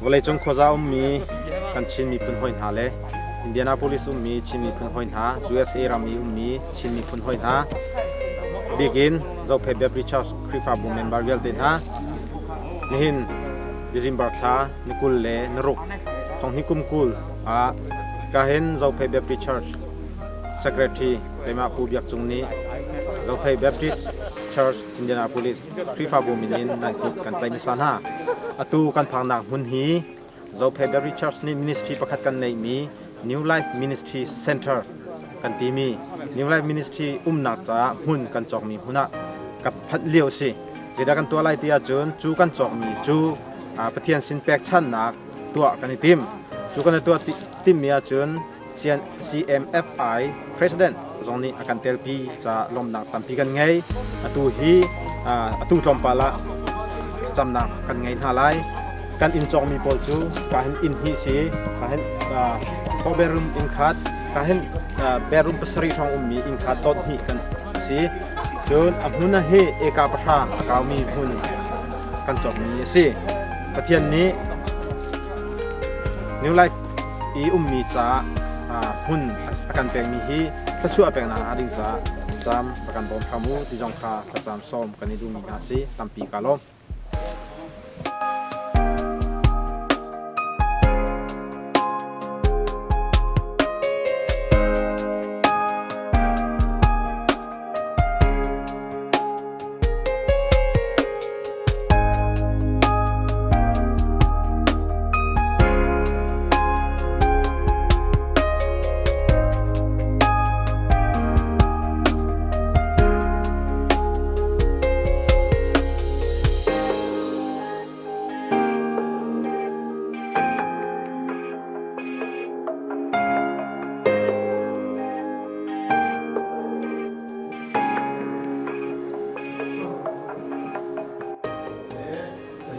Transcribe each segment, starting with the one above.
Vawleicung khuaza ummi kan Chin miphun hawi hna le Indianapolis ummi Chin miphun hawi hna, USA ram i ummi Chin miphun hawi hna, bikin Zophei Baptist Church Khrihfabu member vialte hna, nihin December thla ni 26 thonghnih kum 20 ah kahin Zophei Baptist Church Secretary keimah Pu Biak Cung nih Zophei Baptist Church Indianapolis Khrihfabu min in nan kut kan tlaih hmasa hna. Atu kan phaknak hmun hi Zophei Baptist Church nih ministry pakhat kan neihmi New Life Ministry Center kan timi New Life Ministry umnak caah hmun kan cawkmi hmun ah ka phanh lio a si. Zeidah kan tuah lai ti ahcun cu kan cawkmi cu Pathian sin pekchanhnak tuah kan i tim. Cu kan i tuah timmi ahcun CMFI President zong nih a kan telpi caah lawmhnak tampi kan ngei. Atu hi atu tlawmpal ah thlacamnak kan ngei hna lai. Kan inn cawkmi pawl cu ka hin inn hnih si, ka hin four bedroom inn khat, ka hin bedroom pasarih hrawng ummi inn khat dot hnih kan si. Cun a hmun hi eka pahra a kaumi hmun kan cawkmi a si. Pathian nih New Life i ummi caah hmun a kan pekmi hi thluachuah a peknak hnga ding caah thlacam a kan bawm hram u ti zong kha thlacam sawm kan i duhmi hna si. Tampi kaa lawm.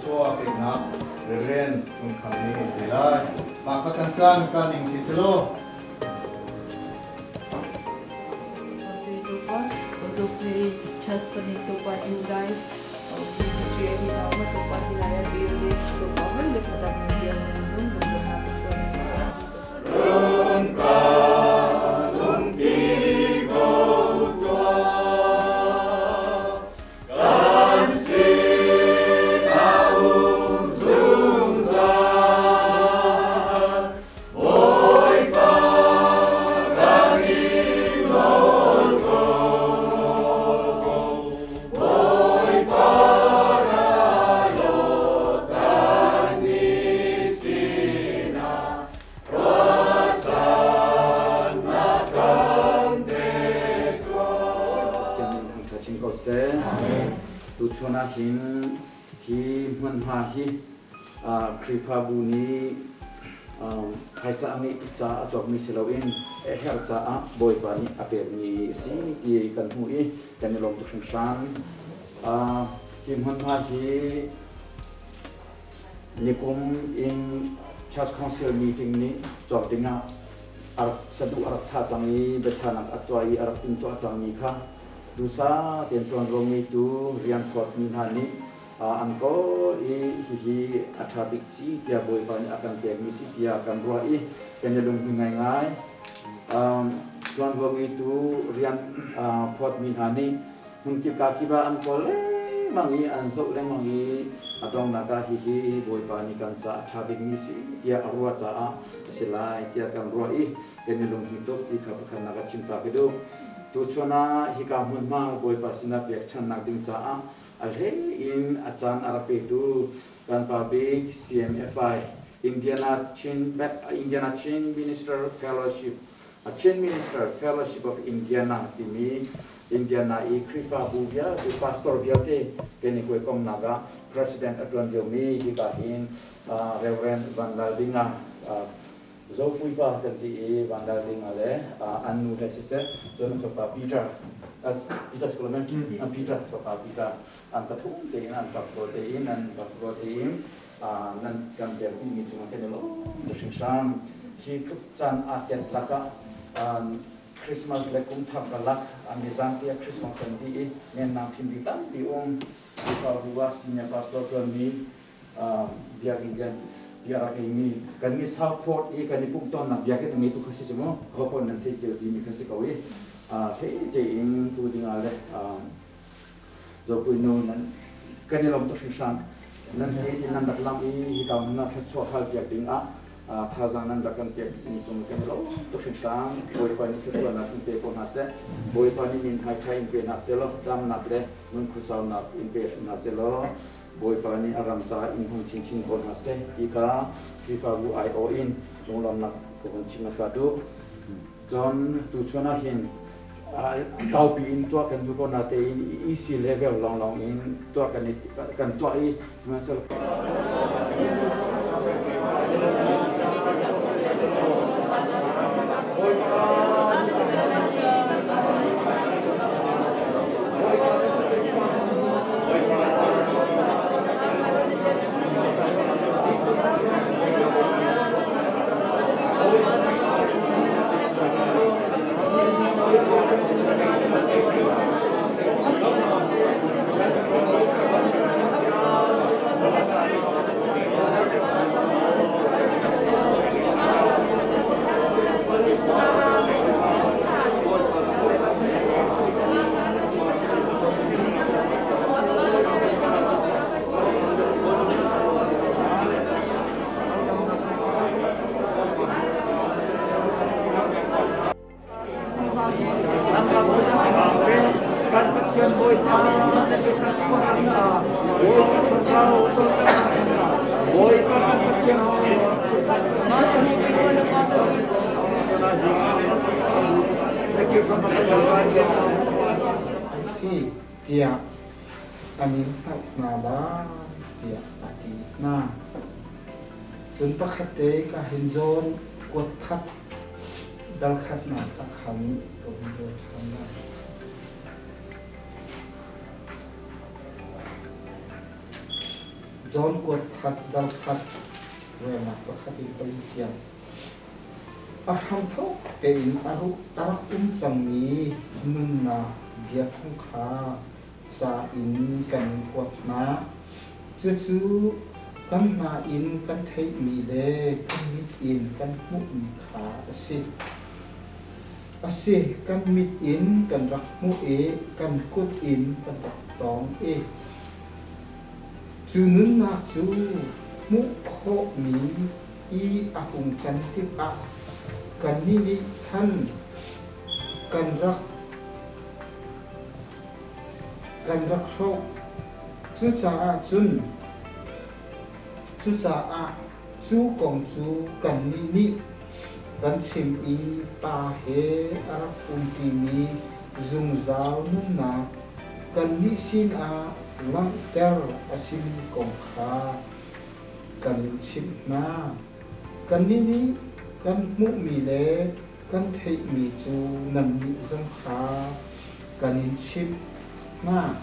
Thluachuah peknak Reverend Tung Kham nih an pe lai. Mah kha kan caan kan ning si selaw. Tuchun ah hin hi hmunhma hi Khrihfabu nih phaisa a ngeih tuk caah a cawkmi si loin a herh caah Bawipa nih a pekmi a si ti kan hmuh i kan i lawm tuk hringhran. Hi hmunhma hi Nikum in Church Council meeting nih cawk dingah a rak saduh a rak thah cang i biachahnak a tuah i a rak timhtuah cangmi kha duhsah tein ṭuanvo ngeitu rian phawtmi hna nih an kawl i hihi a ṭha bik ci tiah Bawipa nih a kan pekmi si tiah kan ruah i kan i lunghmui ngaingai. Ṭuanvo ngeitu rian phawtmi hna nih hmunkip kakip ah an kawl lengmang i an zoh lengmang i a donghnak ah hihi Bawipa nih kan caah a ṭha bikmi si tiah a ruah caah a si lai tiah kan ruah i kan i lunghmui tuk ti kha pakhatnak ah chim ta ka duh. Tuchun ah hika hmunhma Bawipa sinah pekchanhnak ding caah a hlei in a caan a rak petu kan pa bik CMFI Indiana Chin Indiana Chin Minister Fellowship A Chin Minister Fellowship of Indiana timi Indiana i Khrihfabu vialte pastor vialte kan i hawikomhnak ah president a ṭuan liomi hika hin Reverend Van Lal Dinga Zopuipa kan ti i Van Lal Dinga le an nu he siseh cun fapa Peter Peter Solomon Peter fapa Peter an pathum tein an ṭap tein an ṭap tein nan kan pekmi mi cungah kan i lawm tuk hringhran. Hi tluk caan aa tet lakah Christmas le kum thar karlak nizan te ah Christmas kan ti i nennang phim ding tampi um. Khrihfabu ah senior pastor ṭuanmi biakinn rian Bia rak ngeimi kan nih Southport i kan i pumh tawnnak biakinn a ngeitu kha si cu mu ho paoh nan theih cio timi kha si ko i hleice in tu ding ah le Zopui nu nan kan i lawm tuk hringhran. Nan hei in nan rak lamh i hika hmun ah thluachuah hal piak ding ah thazaang nan rak kan pek mi cung kan i lawm tuk hringhran. Bawipa nih thluachuahnak in pe ko hna seh. Bawipa nih min hai ṭha in pe hna seh law damnak le nun khuasaunak in pe hna seh law Bawipa nih a ram caah in hmang chinchin ko hna seh ti kha Khrihfabu aiawh in lunglawmhnak ka vun chim hmasa duh. Cun tuchun ah hin kaupi in tuah kan duh ko natein EC level lawnglawng in tuah kan kan tuah i sihmanhsehlaw Kan Pathian Bawipa na biakam Bawipa kan Pathian Si tiah an in hngalh hna lai tiah a ti hna. Cun pakhat te ka hin zawn kuat khat dal khatnak a khan ka vun rel ṭhan lai. Zawn kuat khat dal khat relnak pakhat in pali tiang. A hramthawk tein a rak um cangmi nunnak bia phung kha ca in kan in kuat hna. Cucu kan hna in kan theihmi le kan mit in kan hmuhmi kha a si. A si, kan mit in kan rak hmuh i kan kut in kan rak tawng i cu nunnak cu hmuh khawhmi i a hung can tikah kannih nih khan kan rak kan rak hrawh. Cucaah cun cucaah cu kong cu kannih nih kan chim i Pa he a rak umṭimi zungzal nunnak kannih sinah langhter a simi kong kha kan in chimh hna. Kannih nih kan hmuhmi le kan theihmi cu nannih zong kha kan in chimh hna.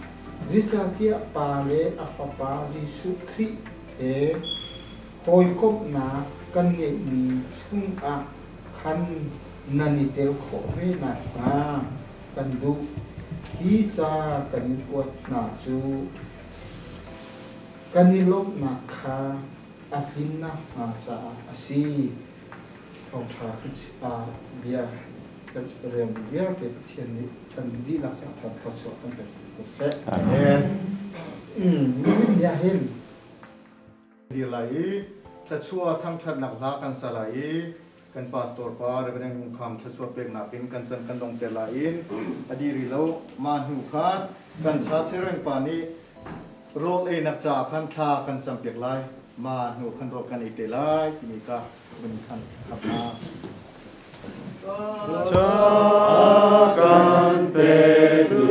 Zeicahtiah Pa le a Fapa Jesuh Khrih he hawikomhnak kan ngeihmi chungah khan nan i tel khawh ve nakhnga kan duh. Hi ca kan in kuat hna cu kan i lawmhnak kha a tlin nakhnga caah a si. Thawngṭha bia kan relmi vialte Pathian nih kan dihlak sinah thluachuah kan pek ko seh. Amen. Bia hin dir lai i thluachuah thangṭhatnak hla kan sa lai i kan pastor pa Reverend Ngun Kham thluachuah peknak in kan can kan dong te lai in a diri lo ma hnu khan kan cha chereng pa nih rawl einak caah khan thla kan campiak lai ma hnu khan rawl kan ei te lai timi ka vun khan khap hna. Kan petu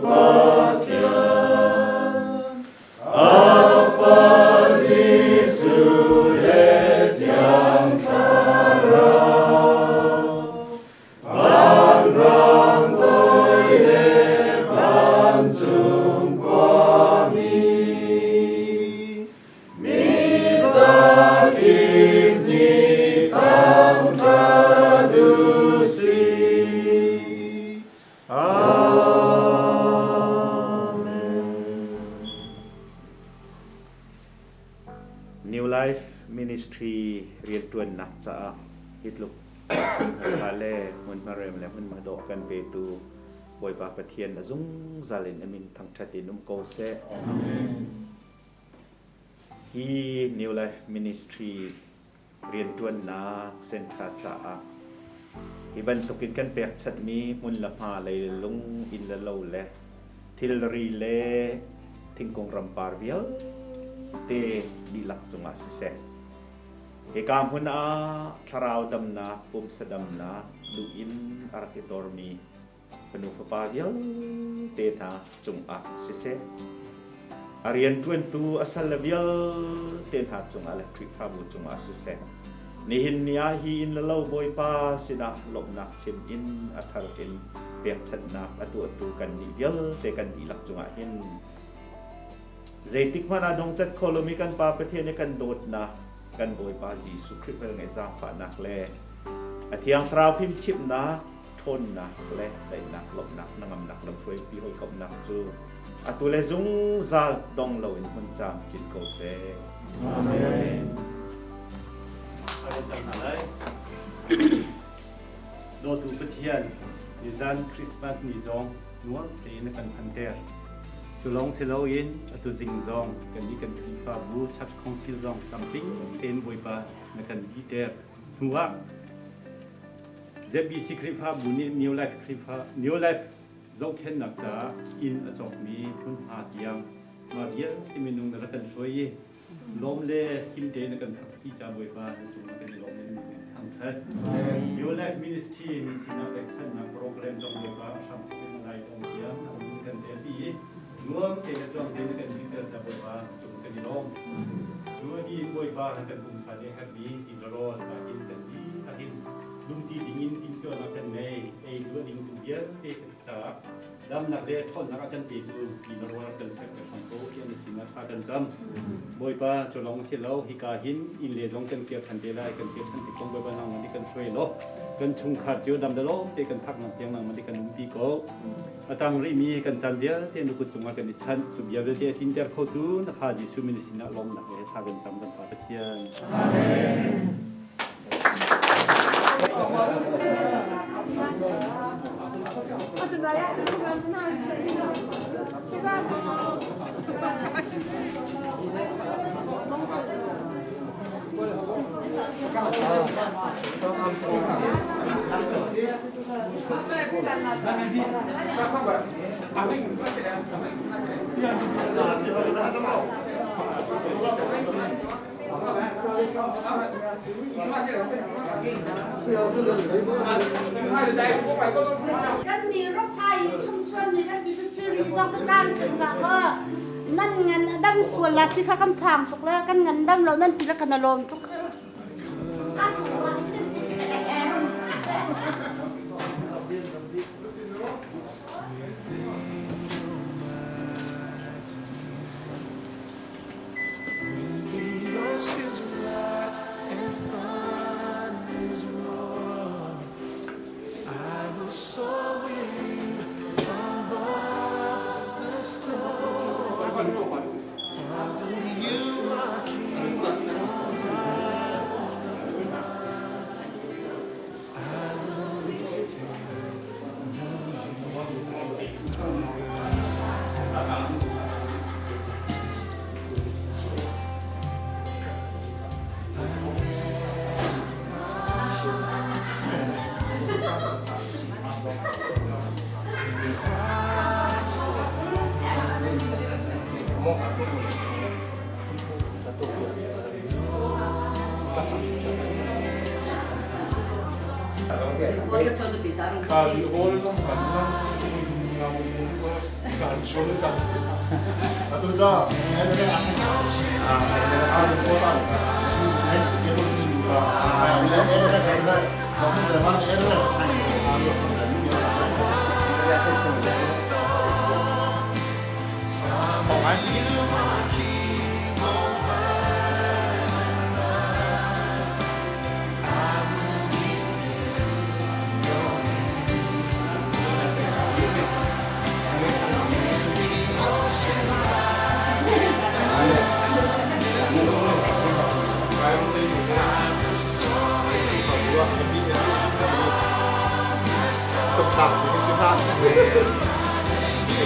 Pathian Alpha Jesuh le Thiang Thlarau Vanram kawi le vancung khuami mi zakip nih thangṭhat u sih. Amen. New Life. Ministry rianṭuannak caah hi tluk hmunhma le hmunhma rem le hmunhma dawh kan petu Bawipa Pathian a zungzal in a min thangṭhat in um ko seh. Amen. Hi New Life Ministry rianṭuannak center caah hi bantukin kan pekchanhmi hmun le hma leilung inn le lo le thilri le thingkung rampar vialte dihlak cungah siseh hika hmun ah thlarau damnak pumsa damnak duh in a rak i dormi fanu fapa vialte hna cungah siseh a rianṭuantu a salle vialte hna cungah le Khrihfabu cungah siseh nihin ni ah hi inn le lo Bawipa sinah lawmhnak chim in a thar in pekchanhnak a tuahtu kannih vialte kan dihlak cungah hin zeitik hmanh ah dongcat kho lomi kan Pa Pathian i kan dawtnak kan Bawipa Jesuh Khrih velngeih zaangfahnak le a Thiang Thlarau fimchimhnak ṭhawnnak le daihnak lawmhnak hnangamnak lamhruaipi hawikomhnak cu atu le zungzal dong loin hmun camcin ko seh. Amen. Dawtu Pathian, nizan Christmas ni zong nuam tein na kan hmanter. Cu lawng si loin atu zing zong kan i kan Khrihfabu Church Council zong tlamtling tein Bawipa na kan diter. Hnu ah ZBC Khrihfabu nih New Life Khrihfa New Life zohkhenhnak caah inn a cawkmi hmunhma tiang mah vialte minung na rak kan hruai i lawm le him tein na kan phakpi ca Bawipa na cungah kan i lawm in kan thangṭhat. New Life Ministry ni sinah pekchanhnak program zong Bawipa a hram thawk in a lai dong tiang a um kan telpi i nuam tein le tluang tein na kan dirter ca Bawipa na cung kan i lawm. Cu a dih Bawipa na kan pumsa nih a herhmi ti le rawl in kan dihlak in Lungti dingin timhtuahnak kan ngei. Ei duh ding tu vialte kan caah damnak le ṭhawnnak a kan petu ti na rual kan serter hram ko tiah na sinah thla kan cam. Bawipa cu lawng si lo hika hin inn le zong kan kir ṭhan te lai kan kir ṭhan tik kong Bawipa nangmah nih kan hruai law kan chungkhar cio dam le lawm te kan phak nak tiang nangmah nih kan umpi ko. A tang rihmi kan caan vialte na kut cungah kan i chanh. Cu bia vialte a tlinter khotu na fa Jesuh min sinah lawmnak le thla kan cam kan Pa Pathian. Amen. Kan nih rawphai chungchuan nih kan ti cu thilri zong ka tang kan ka maw nan ngan a dam sual la ti kha kan phang tuk le kan ngan dam lo nan ti le kan lawm tuk.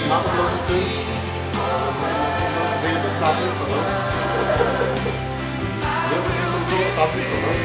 Mah um lo cun zei kan tla ko lo. Zei kan tla ko lo.